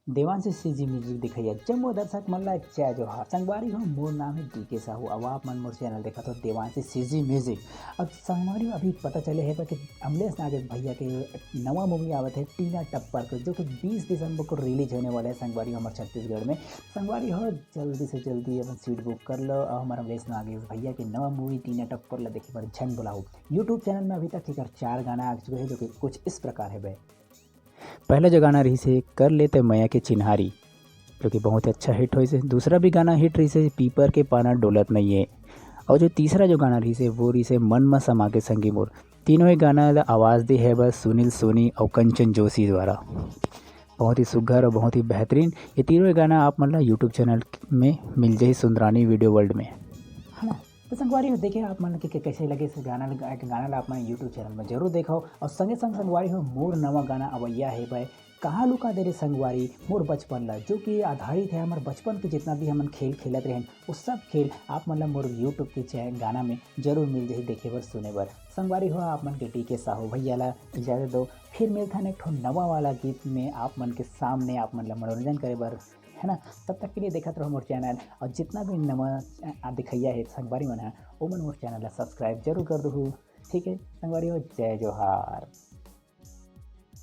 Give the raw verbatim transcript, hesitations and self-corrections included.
Devanshi CG Music देखइया जम्मो दर्शक मन ला जय जोहार। संगवारी हो, मोर नाम हे डीके साहू। अब आप मन मोर चैनल देखत हो देवांशी CG Music। अब संगवारी हो, अभी पता चले हे कि अमलेश नागेश भैया के नवा मूवी आवत हे टीना टप्पर के, जो कि बीस दिसंबर को रिलीज होने वाला है संगवारी हो, हमारे छत्तीसगढ़ में। संगवारी हो, जल्दी से जल्दी अपन सीट बुक कर लो और हमारे अमलेश नागेश भैया के नवा मूवी टीना टप्पर ला देखे बर झन भुलाओ। यूट्यूब चैनल में अभी तक एकर चार गाना आ चुके हैं, जो कि कुछ इस प्रकार है बे। पहला जो गाना रहिस हे कर लेते मया के चिन्हारी, जो कि बहुत ही अच्छा हिट होइस हे। दूसरा भी गाना हिट रहिस हे पीपर के पाना डोलत नहीं है। और जो तीसरा जो गाना रहिस हे वो रहिस हे मन म समा के संगी मोर। तीनों ही गाना ला आवाज़ दे हे बस सुनील सोनी और कंचन जोशी द्वारा। बहुत ही सुघर और बहुत ही बेहतरीन ये तीनों ही गाना आप मन ला यूट्यूब चैनल में मिल जाही सुंदरानी वीडियो वर्ल्ड में, है ना। तो संगवारी हो, देखे आप मन के, के कैसे लगे इस गाना ल-, गाना ला आप मन यूट्यूब चैनल में जरूर देखो। और संगे संग संगवारी हो, मोर नवा गाना अवैया हे बे कहाँ लुका दे रे संगवारी मोर बचपन ला, जो कि आधारित है हमारे बचपन के जितना भी हमन खेल खेलत रहेन, वो सब खेल आप मन ला मोर यूट्यूब के चैनल गाना में जरूर मिल जाही देखे बर सुने बर। संगवारी हो, आप मन के डीके साहू भैया ला इजाजत दो। फिर मिलथन एक ठो नवा वाला गीत में आप मन के सामने, आप मन ला मनोरंजन करे बर, है ना। तब तक के लिए देखत रहो मोर चैनल और जितना भी नवा आ, दिखैया है संगवारी मन है, ओमन मोर चैनल ला सब्सक्राइब जरूर कर दो। ठीक है संगवारी हो, जय जोहार।